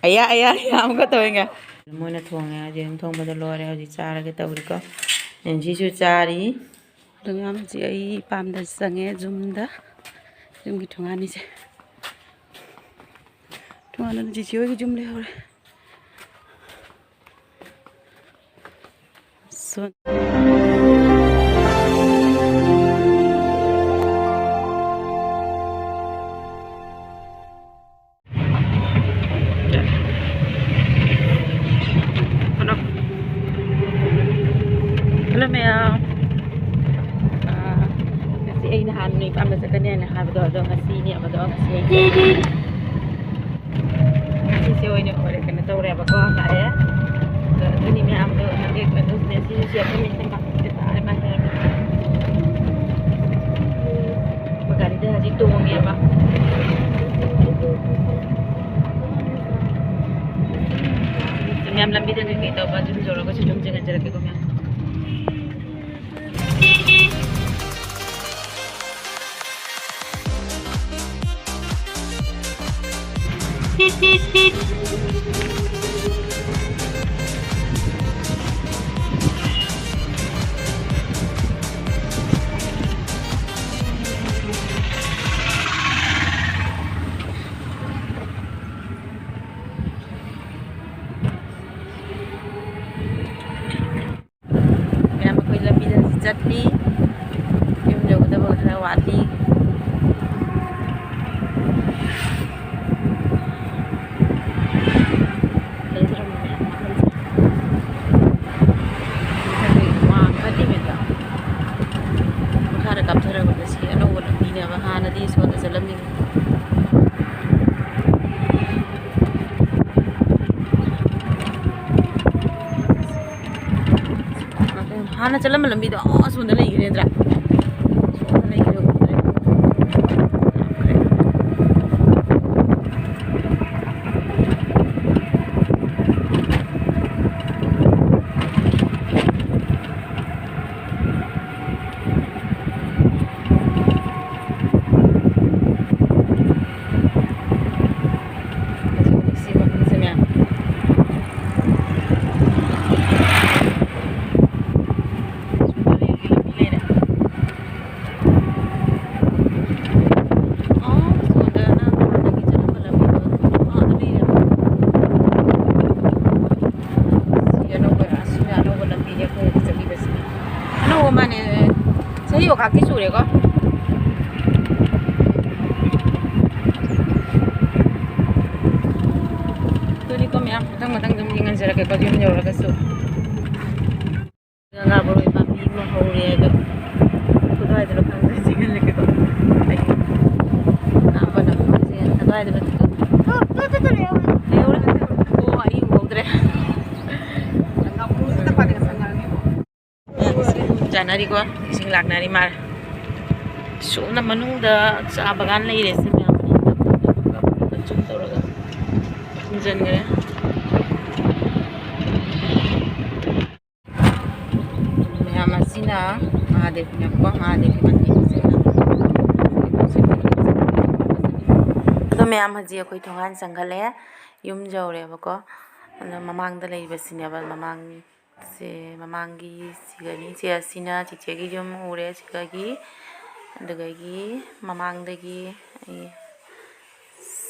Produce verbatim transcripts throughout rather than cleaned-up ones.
ꯑꯌꯥ, ꯑꯌꯥ, ꯑꯌꯥ, ꯑꯃꯨꯛꯀ ꯇꯧꯋꯤꯉ꯫ ꯃꯣꯏꯅ ꯊꯣꯡꯉꯦ, ꯌꯦꯔꯨꯝ ꯊꯣꯡꯕꯗꯣ ꯂꯣꯏꯔꯦ, ꯍꯧꯖꯤꯛ ꯆꯥꯔꯒꯦ ꯇꯧꯔꯤꯀꯣ꯫ ꯅꯦꯟꯁꯤꯁꯨ ꯆꯥꯔꯤ꯫ ꯑꯗꯣ ꯃꯌꯥꯝ ꯍꯧꯖꯤꯛ ꯑꯩ ꯄꯥꯝꯗ ꯆꯪꯉꯦ, ꯌꯨꯝꯗ, ꯌꯨꯝꯒꯤ ꯊꯣꯡꯒꯥꯟꯅꯤꯁꯦ꯫ ꯊꯣꯡꯒꯥꯟꯗ ꯆꯤꯆꯦ ꯍꯣꯏꯒꯤ ꯌꯨꯝ ꯂꯩꯍꯧꯔꯦ꯫ Hello. Hello, ꯃꯌꯥꯝ꯫ ꯑꯥ, ꯉꯁꯤ ꯑꯩ ꯅꯍꯥꯟ ꯅꯣꯏ ꯄꯥꯝꯕ ꯆꯠꯀꯅꯦꯅ ꯍꯥꯏꯕꯗꯣ, ꯑꯗꯣ ꯉꯁꯤꯅꯦꯕ, ꯑꯗꯣ ꯉꯁꯤ ꯑꯩ ꯉꯁꯤꯁꯦ ꯑꯣꯏꯅ ꯑꯣꯏꯔꯦ, ꯀꯩꯅꯣ ꯇꯧꯔꯦꯕꯀꯣ, ꯂꯥꯛꯑꯦ꯫ ꯑꯗꯣ ꯑꯗꯨꯅꯤ ꯃꯌꯥꯝꯗꯣ, ꯍꯧꯖꯤꯛ ꯑꯗꯨꯅꯦ, ꯁꯤꯁꯨ ꯆꯦ ꯑꯩꯈꯣꯏ ꯃꯤꯁꯤꯡ ꯀꯥꯞꯄꯛꯄ ꯇꯥꯔꯦ, ꯃꯥ ꯍꯥꯏꯔꯒ꯫ ꯑꯩꯈꯣꯏ ꯒꯥꯔꯤꯗ ꯍꯧꯖꯤꯛ ꯇꯣꯡꯉꯦꯕ꯫ ꯃꯌꯥꯝ ꯂꯝꯕꯤꯗ ꯀꯩꯀꯩ ꯇꯧꯕ ꯑꯗꯨꯝ ꯌꯧꯔꯒꯁꯨ ꯑꯗꯨꯝ ꯆꯦꯟꯍꯟꯖꯔꯛꯀꯦꯀꯣ ꯃꯌꯥꯝ꯫ ꯃꯌꯥꯝ ꯑꯩꯈꯣꯏ ꯂꯝꯕꯤꯗ ꯍꯧꯖꯤꯛ ꯆꯠꯂꯤ꯫ ꯌꯨꯝ ꯌꯧꯒꯗꯕ ꯈꯔ ꯋꯥꯠꯂꯤ꯫ ꯂꯩꯇ꯭ꯔꯕ ꯃꯌꯥꯝ ꯃꯈꯜꯁꯦ꯫ ꯃꯊꯛꯇꯒꯤ ꯍꯨꯃꯥꯡ ꯀꯜꯂꯤꯉꯩꯗ ꯃꯈꯥꯗ ꯀꯥꯞꯊꯔꯛꯄꯗ ꯁꯤ ꯑꯅꯧꯕ ꯂꯝꯕꯤꯅꯦꯕ꯫ ꯍꯥꯟꯅꯗꯤ ꯁꯣꯝꯗ ꯆꯠꯂꯝꯃꯤꯅꯤ꯫ ꯍꯥꯟꯅ ꯆꯠꯂꯝꯕ ꯂꯝꯕꯤꯗꯣ ꯑꯥ ꯑꯁꯣꯝꯗ ꯂꯩꯈ꯭ꯔꯦ ꯅꯠꯇ꯭ꯔꯥ? ꯑꯁꯣꯝꯗ ꯂꯩꯈ꯭ꯔꯦ, ꯎꯗ꯭ꯔꯦ꯫ ꯀꯣ꯫ ꯑꯗꯨꯅꯤꯀꯣ ꯃꯌꯥꯝ, ꯃꯊꯪ ꯃꯊꯪ ꯑꯗꯨꯝ ꯌꯦꯡꯍꯟꯖꯔꯛꯀꯦꯀꯣ, ꯌꯨꯝ ꯌꯧꯔꯒꯁꯨ꯫ ꯉꯥ ꯕꯣꯔꯣꯏ ꯄꯥꯝꯕꯤ ꯑꯃ ꯍꯧꯔꯦ ꯑꯗꯣ, ꯀꯗꯥꯏꯗꯅꯣ ꯈꯪꯗꯦ, ꯆꯤꯡꯍꯜꯂꯛꯀꯦꯀꯣ꯫ ꯑꯩ ꯑꯍꯥꯟꯕꯗ ꯃꯐꯝꯁꯦ ꯀꯗꯥꯏꯗꯅꯣ ꯂꯩꯍꯧꯔꯦ꯫ ꯑꯣ, ꯑꯩ ꯎꯍꯧꯗ꯭ꯔꯦ꯫ ꯆꯥꯅꯔꯤꯀꯣ, ꯏꯁꯤꯡ ꯂꯥꯛꯅꯔꯤ ꯃꯥꯜꯂꯦ꯫ ꯁꯣꯝꯅ ꯃꯅꯨꯡꯗ ꯆꯥ ꯕꯒꯥꯟ ꯂꯩꯔꯦ꯫ ꯁꯤ ꯃꯌꯥꯝ ꯆꯨꯝ ꯇꯧꯔꯒ ꯊꯝꯖꯤꯟꯈ꯭ꯔꯦ꯫ ꯃꯌꯥꯝ ꯑꯁꯤꯅ ꯃꯍꯥꯗꯦꯕꯅꯦꯕꯀꯣ, ꯃꯍꯥꯗꯦꯕꯒꯤ ꯃꯟꯗꯤꯔꯁꯦ꯫ ꯑꯗꯣ ꯃꯌꯥꯝ, ꯍꯧꯖꯤꯛ ꯑꯩꯈꯣꯏ ꯊꯣꯡꯒꯥꯟ ꯆꯪꯈꯠꯂꯛꯑꯦ, ꯌꯨꯝ ꯌꯧꯔꯦꯕꯀꯣ꯫ ꯑꯗꯣ ꯃꯃꯥꯡꯗ ꯂꯩꯕꯁꯤꯅꯦꯕ, ꯃꯃꯥꯡ ꯁꯦ ꯃꯃꯥꯡꯒꯤ ꯁꯤꯒꯅꯤ꯫ ꯁꯦ ꯑꯁꯤꯅ ꯆꯤꯆꯦꯒꯤ ꯌꯨꯝ ꯎꯔꯦ ꯁꯤꯗꯒꯤ꯫ ꯑꯗꯨꯗꯒꯤ ꯃꯃꯥꯡꯗꯒꯤ ꯑꯩ,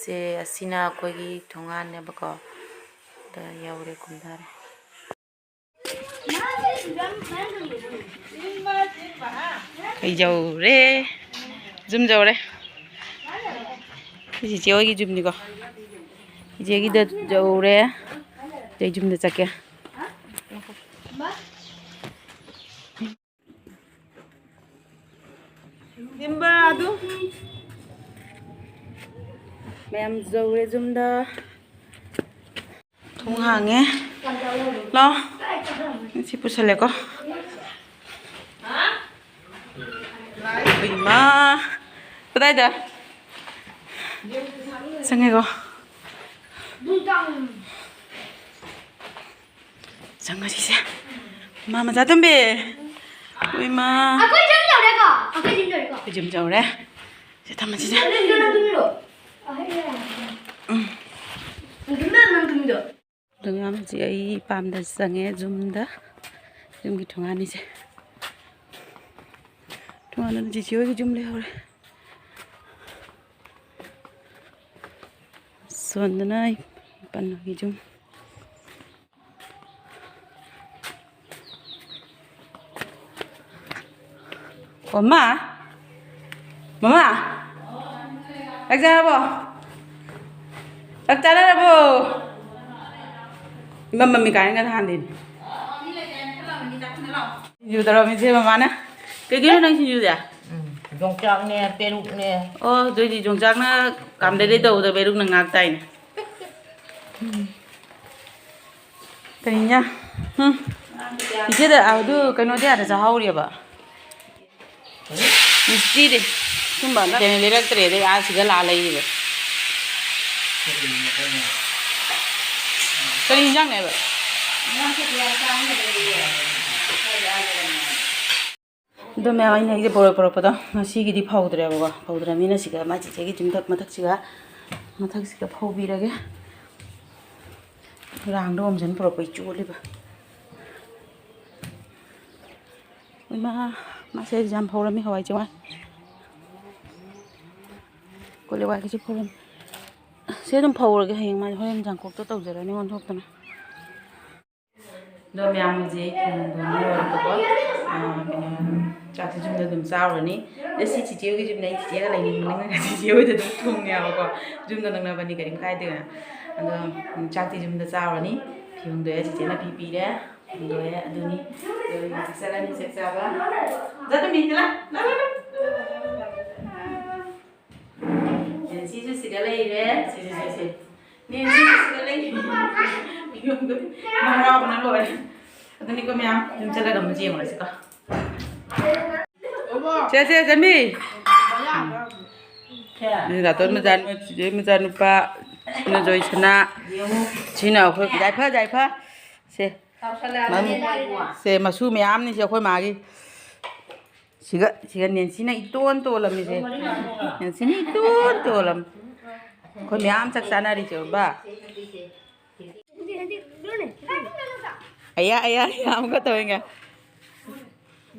ꯁꯦ ꯑꯁꯤꯅ ꯑꯩꯈꯣꯏꯒꯤ ꯊꯣꯡꯒꯥꯟꯅꯦꯕꯀꯣ꯫ ꯑꯗ ꯌꯧꯔꯦ, ꯀꯨꯝꯊꯔꯦ꯫ ꯑꯩ ꯌꯧꯔꯦ, ꯌꯨꯝ ꯌꯧꯔꯦ꯫ ꯁꯤ ꯆꯤꯆꯦ ꯍꯣꯏꯒꯤ ꯌꯨꯝꯅꯤꯀꯣ꯫ ꯏꯆꯦꯒꯤꯗ ꯌꯧꯔꯦ꯫ ꯏꯆꯦ ꯌꯨꯝꯗ ꯆꯠꯀꯦ꯫ ꯏꯝꯕ ꯑꯗꯨ꯫ ꯃꯌꯥꯝ ꯌꯧꯔꯦ ꯌꯨꯝꯗ꯫ ꯊꯣꯡ ꯍꯥꯡꯉꯦ꯫ ꯂꯥꯎ꯫ ꯁꯤ ꯄꯨꯁꯜꯂꯦꯀꯣ꯫ ꯏꯃꯥ꯫ ꯀꯗꯥꯏꯗ? ꯆꯪꯉꯦꯀꯣ꯫ ꯆꯪꯉꯁꯤꯁꯦ꯫ ꯏꯃꯥ ꯃꯆꯥ ꯇꯣꯝꯕꯤ꯫ ꯏꯃꯥ꯫ ꯑꯩꯈꯣꯏ ꯌꯨꯝ ꯌꯧꯔꯦꯀꯣ꯫ ꯑꯩꯈꯣꯏ ꯌꯨꯝ ꯌꯧꯔꯦꯀꯣ꯫ ꯑꯩꯈꯣꯏ ꯌꯨꯝ ꯌꯧꯔꯦ꯫ ꯁꯤ ꯊꯝꯃꯁꯤꯁꯦ꯫ ꯅꯪ ꯌꯨꯝꯗꯣ, ꯅꯪ ꯌꯨꯝꯗꯣ꯫ ꯎꯝ꯫ ꯅꯪ ꯌꯨꯝꯗꯣ, ꯅꯪ ꯌꯨꯝꯗꯣ꯫ ꯑꯗꯣ ꯃꯌꯥꯝ ꯍꯧꯖꯤꯛ ꯑꯩ ꯄꯥꯝꯗ ꯆꯪꯉꯦ ꯌꯨꯝꯗ꯫ ꯌꯨꯝꯒꯤ ꯊꯣꯡꯒꯥꯟꯅꯤꯁꯦ꯫ ꯊꯣꯡꯒꯥꯟꯗ ꯆꯤꯆꯦ ꯍꯣꯏꯒꯤ ꯌꯨꯝ ꯂꯩꯍꯧꯔꯦ꯫ ꯁꯣꯝꯗꯅ ꯏꯄꯟꯒꯤ ꯌꯨꯝ꯫ ꯑꯣ, ꯃꯥ? ꯃꯃꯥ? ꯆꯥꯛ ꯆꯥꯔꯕꯣ? ꯆꯥꯛ ꯆꯥꯅꯔꯕꯣ? ꯏꯃꯝ ꯃꯝꯃꯤ ꯀꯥꯏꯅꯒ ꯅꯍꯥꯟꯗꯤ꯫ ꯁꯤꯡꯖꯨ ꯇꯧꯔꯝꯃꯤꯁꯦ ꯃꯃꯥꯅ꯫ ꯀꯩꯀꯩꯅꯣ ꯅꯪ ꯁꯤꯡꯖꯨꯁꯦ? ꯎꯝ, ꯌꯣꯡꯆꯥꯛꯅꯦ, ꯄꯦꯔꯨꯛꯅꯦ꯫ ꯑꯣ, ꯑꯗꯨꯏꯗꯤ ꯌꯣꯡꯆꯥꯛꯅ ꯀꯥꯝꯗꯩꯗꯩ ꯇꯧꯕꯗ ꯄꯦꯔꯨꯛꯅ ꯉꯥꯛ ꯇꯥꯏꯅꯦ꯫ ꯀꯔꯤ ꯏꯟꯖꯥꯡ? ꯎꯝ꯫ ꯏꯆꯦꯗ ꯑꯗꯨ ꯀꯩꯅꯣꯗꯤ ꯑꯥꯗ ꯆꯥꯍꯧꯔꯤꯑꯕ꯫ ꯃꯤꯁꯇ꯭ꯔꯤꯗꯤ ꯁꯨꯝꯕ ꯑꯝꯇ ꯀꯩꯅꯣ ꯂꯩꯔꯛꯇ꯭ꯔꯦ, ꯑꯗꯩ ꯑꯥ ꯁꯤꯗ ꯂꯥꯛꯑ ꯂꯩꯔꯤꯕ꯫ ꯀꯔꯤ ꯏꯟꯖꯥꯡꯅꯦꯕ? ꯑꯗꯣ ꯃꯌꯥꯝ, ꯑꯩꯅ ꯑꯩꯁꯦ ꯄꯣꯔꯛ-, ꯄꯣꯔꯛꯄꯗꯣ ꯉꯁꯤꯒꯤꯗꯤ ꯐꯧꯗ꯭ꯔꯦꯕꯀꯣ꯫ ꯐꯧꯗ꯭ꯔꯕꯅꯤꯅ ꯁꯤꯒ ꯃꯥꯏ ꯆꯤꯆꯦꯒꯤ ꯌꯨꯝꯊꯛ ꯃꯊꯛꯁꯤꯒ, ꯃꯊꯛꯁꯤꯒ ꯐꯧꯕꯤꯔꯒꯦ꯫ ꯔꯥꯡꯗ ꯍꯣꯝꯖꯟ ꯄꯨꯔꯛꯄꯩ ꯆꯣꯠꯂꯤꯕ꯫ ꯏꯃꯥ, ꯃꯥꯁꯦ ꯌꯥꯝ ꯐꯧꯔꯝꯃꯤ, ꯍꯋꯥꯏ ꯆꯦꯡꯋꯥꯏ꯫ ꯀꯣꯂꯤ ꯍꯋꯥꯏꯒꯤꯁꯨ ꯐꯧꯔꯝꯃꯤ꯫ ꯁꯤ ꯑꯗꯨꯝ ꯐꯧꯔꯒꯦ, ꯍꯌꯦꯡ ꯃꯥ ꯍꯣꯔꯦꯟ ꯖꯥꯡꯈꯣꯛꯇ ꯇꯧꯖꯔꯅꯤ ꯑꯣꯟꯊꯣꯛꯇꯅ꯫ ꯑꯗꯣ ꯃꯌꯥꯝ ꯍꯧꯖꯤꯛ ꯐꯤꯔꯣꯟ ꯍꯣꯡꯕ ꯂꯣꯏꯔꯦꯕꯀꯣ꯫ ꯑꯥ, ꯀꯩꯅꯣ, ꯆꯥꯛꯁꯤ ꯌꯨꯝꯗ ꯑꯗꯨꯝ ꯆꯥꯔꯨꯔꯅꯤ꯫ ꯑꯗꯣ ꯁꯤ ꯆꯤꯆꯦ ꯍꯣꯏꯒꯤ ꯌꯨꯝꯗ, ꯑꯩ ꯆꯤꯆꯦꯒ ꯂꯩꯅꯤꯡꯕꯅꯤꯅ ꯆꯤꯆꯦ ꯍꯣꯏꯗ ꯑꯗꯨꯝ ꯊꯨꯡꯉꯦꯕꯀꯣ꯫ ꯌꯨꯝꯗ ꯅꯛꯅꯕꯅꯤ, ꯀꯔꯤꯝ ꯀꯥꯏꯗꯦꯗꯅ꯫ ꯑꯗꯣ, ꯎꯝ, ꯆꯥꯛꯇꯤ ꯌꯨꯝꯗ ꯆꯥꯔꯨꯔꯅꯤ꯫ ꯐꯤ ꯍꯣꯡꯗꯣꯛꯑꯦ, ꯆꯤꯆꯦꯅ ꯐꯤ ꯄꯤꯔꯦ꯫ ꯍꯣꯡꯗꯣꯛꯑꯦ, ꯑꯗꯨꯅꯤ꯫ ꯑꯗꯣ ꯍꯧꯖꯤꯛ ꯆꯠꯂꯅꯤ ꯆꯥꯛ ꯆꯥꯕ꯫ ꯆꯠꯇꯨ ꯃꯤ ꯆꯠꯂꯣ꯫ ꯂꯥ, ꯂꯥ, ꯂꯥ꯫ ꯁꯤꯁꯨ ꯁꯤꯗ ꯂꯩꯔꯦ꯫ ꯁꯤꯁꯨ, ꯁꯤ, ꯁꯤ꯫ ꯅꯦ, ꯁꯤꯁꯨ ꯁꯤꯗ ꯂꯩꯔꯦ꯫ ꯌꯨꯝꯗ ꯍꯔꯥꯎꯕꯅ ꯂꯣꯏꯔꯦ꯫ ꯑꯗꯨꯅꯤꯀꯣ ꯃꯌꯥꯝ, ꯌꯨꯝ ꯆꯠꯂꯒ ꯑꯃꯨꯛ ꯌꯦꯡꯉꯨꯔꯁꯤꯀꯣ꯫ ꯁꯦ, ꯁꯦ, ꯆꯟꯕꯤ꯫ ꯁꯦ꯫ ꯗꯥꯇꯣꯟ ꯃꯆꯥ, ꯆꯤꯆꯦ ꯃꯆꯥꯅꯨꯄꯥ, ꯁꯤꯅ ꯖꯣꯏꯁꯅꯥ, ꯁꯤꯅ ꯑꯩꯈꯣꯏ ꯌꯥꯏꯐ, ꯌꯥꯏꯐ꯫ ꯁꯦ꯫ ꯆꯥꯎꯁꯜꯂꯛꯑꯕꯅꯤꯅ ꯃꯝ-, ꯏꯕꯨꯡꯉꯣ꯫ ꯁꯦ, ꯃꯁꯨ ꯃꯌꯥꯝꯅꯤ ꯁꯦ ꯑꯩꯈꯣꯏ ꯃꯥꯒꯤ꯫ ꯁꯤꯒ, ꯁꯤꯒ ꯅꯦꯟꯁꯤꯅ ꯏꯇꯣꯟ ꯇꯣꯜꯂꯝꯃꯤꯁꯦ꯫ ꯅꯦꯟꯁꯤꯅ ꯏꯇꯣꯟ ꯇꯣꯜꯂꯝꯃꯤ꯫ ꯑꯩꯈꯣꯏ ꯃꯌꯥꯝ ꯆꯥꯛ ꯆꯥꯅꯔꯤꯁꯦ ꯎꯔꯕ? ꯑꯌꯥ, ꯑꯌꯥ, ꯑꯌꯥ, ꯑꯃꯨꯛꯀ ꯇꯧꯋꯦ꯫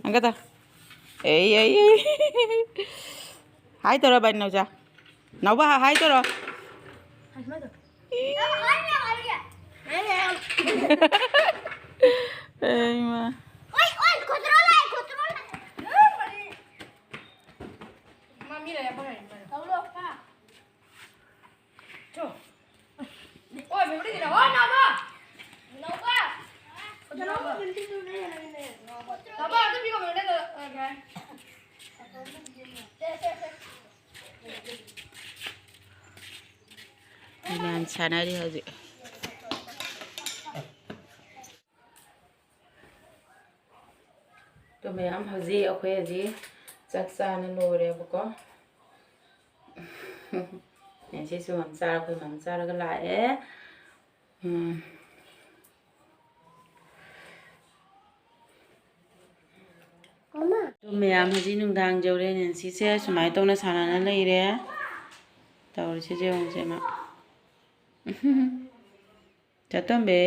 ꯑꯃꯨꯛꯀ ꯇꯧ꯫ ꯑꯩ, ꯑꯩ, ꯑꯩ꯫ ꯍꯥꯏ ꯇꯧꯔꯣ ꯕꯥꯏ ꯅꯥꯎꯆꯥ꯫ ꯅꯥꯎꯕ ꯍꯥꯏ ꯇꯧꯔꯣ꯫ ꯑꯩ ꯃꯥ꯫ ꯃꯤ ꯂꯩꯔꯦ, ꯐꯣꯟ ꯂꯩꯔꯦ꯫ ꯇꯧꯔꯣ, ꯍꯥ꯫ ꯆꯣ꯫ ꯑꯣꯏ, memory ꯗꯤ ꯂꯧꯑꯣ, ꯅꯥꯎꯕ꯫ ꯅꯥꯎꯕ꯫ ꯅꯥꯎꯕ, ꯑꯗꯨ ꯄꯤꯌꯣ, memory ꯗꯣ꯫ ꯁꯦ, ꯁꯦ, ꯁꯦ꯫ ꯃꯌꯥꯝ ꯁꯥꯟꯅꯔꯤ ꯍꯧꯖꯤꯛ꯫ ꯑꯗꯣ ꯃꯌꯥꯝ, ꯍꯧꯖꯤꯛ ꯑꯩꯈꯣꯏ ꯍꯧꯖꯤꯛ ꯆꯥꯛ ꯆꯥꯅ ꯂꯣꯏꯔꯦꯕꯀꯣ꯫ ꯉꯁꯤꯁꯨ ꯃꯝ ꯆꯥꯔ, ꯑꯩꯈꯣꯏ ꯃꯝ ꯆꯥꯔꯒ ꯂꯥꯛꯑꯦ꯫ ꯎꯝ꯫ ꯑꯗꯨ ꯃꯌꯥꯝ, ꯍꯧꯖꯤꯛ ꯅꯨꯡꯗꯥꯡ ꯌꯧꯔꯦ꯫ ꯅꯦꯟꯁꯤꯁꯦ ꯁꯨꯃꯥꯏꯅ ꯇꯧꯅ ꯁꯥꯟꯅꯅ ꯂꯩꯔꯦ꯫ ꯇꯧꯔꯤꯁꯦ ꯌꯦꯡꯉꯨꯁꯦ ꯃꯥ꯫ ꯆꯠꯇꯣꯝꯕꯤ꯫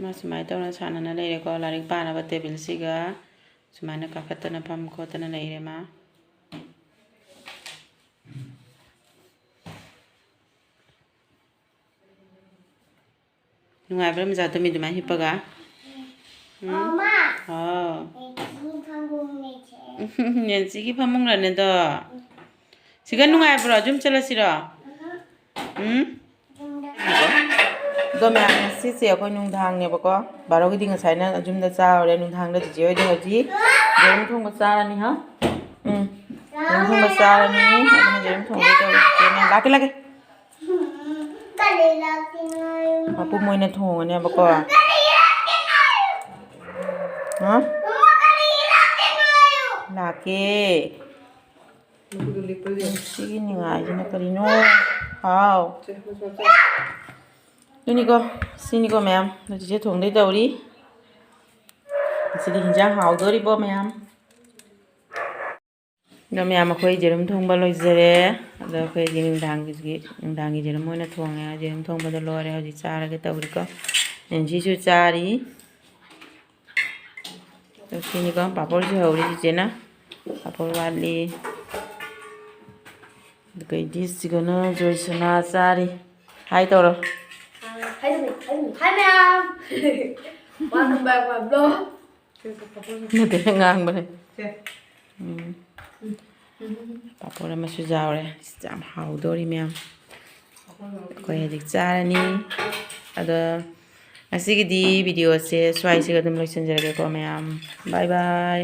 ꯃꯥ ꯁꯨꯃꯥꯏꯅ ꯇꯧꯅ ꯁꯥꯟꯅꯅ ꯂꯩꯔꯦꯀꯣ꯫ ꯂꯥꯏꯔꯤꯛ ꯄꯥꯅꯕ ꯇꯦꯕꯜꯁꯤꯒ ꯁꯨꯃꯥꯏꯅ ꯀꯥꯈꯠꯇꯅ ꯐꯝ ꯈꯣꯠꯇꯅ ꯂꯩꯔꯦ ꯃꯥ꯫ ꯅꯨꯡꯉꯥꯏꯕ꯭ꯔꯥ ꯃꯆꯥ ꯇꯨꯝꯃꯤ ꯑꯗꯨꯃꯥꯏꯅ ꯍꯤꯞꯄꯒ? ꯎꯝ? ꯃꯃꯥ! ꯍꯥꯎ꯫ ꯅꯦꯟꯁꯤꯒꯤ ꯐꯃꯨꯡꯅꯦꯁꯦ꯫ ꯅꯦꯟꯁꯤꯒꯤ ꯐꯃꯨꯡꯂꯅꯦꯗꯣ? ꯁꯤꯒ ꯅꯨꯡꯉꯥꯏꯕ꯭ꯔꯣ? ꯌꯨꯝ ꯆꯠꯂꯁꯤꯔꯣ? ꯎꯝ? ꯌꯨꯝꯗ꯫ ꯑꯗꯣ ꯃꯌꯥꯝ, ꯉꯁꯤꯁꯦ ꯑꯩꯈꯣꯏ ꯅꯨꯡꯗꯥꯡꯅꯦꯕꯀꯣ꯫ ꯕꯥꯔꯣꯒꯤꯗꯤ ꯉꯁꯥꯏꯅ ꯌꯨꯝꯗ ꯆꯥꯔꯨꯔꯦ꯫ ꯅꯨꯡꯗꯥꯡꯗ ꯆꯤꯆꯦ ꯍꯣꯏꯗꯤ ꯍꯧꯖꯤꯛ ꯌꯦꯔꯨꯝ ꯊꯣꯡꯕ ꯆꯥꯔꯅꯤ, ꯍꯥ? ꯎꯝ꯫ ꯌꯦꯔꯨꯝ ꯊꯣꯡꯕ ꯆꯥꯔꯅꯤ꯫ ꯑꯗꯨꯅ ꯌꯦꯔꯨꯝ ꯊꯣꯡꯕ ꯇꯧꯔꯤꯁꯦ꯫ ꯂꯥꯛꯀꯦ, ꯂꯥꯛꯀꯦ꯫ ꯀꯔꯤ ꯂꯥꯛꯇꯣꯏꯅꯣ ꯍꯥꯏꯌꯨ? ꯃꯄꯨꯝ ꯑꯣꯏꯅ ꯊꯣꯡꯉꯅꯦꯕꯀꯣ꯫ ꯀꯔꯤ ꯂꯥꯛꯇꯣꯏꯅꯣ ꯍꯥꯏꯌꯨ? ꯍꯥ? ꯃꯃꯥ, ꯀꯔꯤ ꯂꯥꯛꯇꯣꯏꯅꯣ ꯍꯥꯏꯌꯨ? ꯂꯥꯛꯀꯦ꯫ ꯁꯤꯒꯤ ꯅꯤꯡꯉꯥꯏꯁꯤꯅ ꯀꯔꯤꯅꯣ? ꯍꯥꯎ꯫ ꯑꯗꯨꯅꯤꯀꯣ, ꯁꯤꯅꯤꯀꯣ ꯃꯌꯥꯝ꯫ ꯑꯗꯨ ꯆꯤꯆꯦ ꯊꯣꯡꯗꯣꯏ ꯇꯧꯔꯤ꯫ ꯉꯁꯤꯗꯤ ꯍꯤꯟꯖꯥꯡ ꯍꯥꯎꯗꯣꯔꯤꯕꯣ ꯃꯌꯥꯝ꯫ ꯑꯗꯣ ꯃꯌꯥꯝ, ꯑꯩꯈꯣꯏ ꯌꯦꯔꯨꯝ ꯊꯣꯡꯕ ꯂꯣꯏꯖꯔꯦ꯫ ꯑꯗꯣ ꯑꯩꯈꯣꯏꯒꯤ ꯅꯨꯡꯗꯥꯡꯒꯤ, ꯅꯨꯡꯗꯥꯡꯒꯤ ꯌꯦꯔꯨꯝ ꯑꯣꯏꯅ ꯊꯣꯡꯉꯦ꯫ ꯌꯦꯔꯨꯝ ꯊꯣꯡꯕꯗꯣ ꯂꯣꯏꯔꯦ꯫ ꯍꯧꯖꯤꯛ ꯆꯥꯔꯒꯦ ꯇꯧꯔꯤꯀꯣ꯫ ꯅꯦꯟꯁꯤꯁꯨ ꯆꯥꯔꯤ꯫ ꯑꯗꯣ ꯁꯤꯅꯤꯀꯣ, ꯄꯥꯐꯣꯔꯁꯨ ꯍꯧꯔꯤ ꯆꯤꯆꯦꯅ꯫ ꯄꯥꯐꯣꯔ ꯋꯥꯠꯂꯤ꯫ ꯑꯗꯨꯒ ꯗꯤꯁꯁꯤꯒꯅ ꯖꯣꯏꯁꯅꯥ ꯆꯥꯔꯤ꯫ ꯍꯥꯏ ꯇꯧꯔꯣ꯫ ꯍꯥꯏ ꯇꯧꯔꯣ, ꯍꯥꯏ ꯇꯧꯔꯣ꯫ ꯍꯥꯏ ꯃꯌꯥꯝ꯫ Welcome back my vlog꯫ ꯅꯠꯇꯦ, ꯉꯥꯡꯕꯅꯦ꯫ ꯎꯝ꯫ ꯄꯥꯐꯣꯔ ꯑꯃꯁꯨ ꯌꯥꯎꯔꯦ꯫ ꯑꯁ, ꯌꯥꯝ ꯍꯥꯎꯗꯣꯔꯤ ꯃꯌꯥꯝ꯫ ꯑꯩꯈꯣꯏ ꯍꯧꯖꯤꯛ ꯆꯥꯔꯅꯤ꯫ ꯑꯗꯣ ꯉꯁꯤꯒꯤꯗꯤ videoꯁꯦ ꯁ꯭ꯋꯥꯏꯁꯤꯒ ꯑꯗꯨꯝ ꯂꯣꯏꯁꯤꯟꯖꯔꯒꯦꯀꯣ ꯃꯌꯥꯝ꯫ Bye bye꯫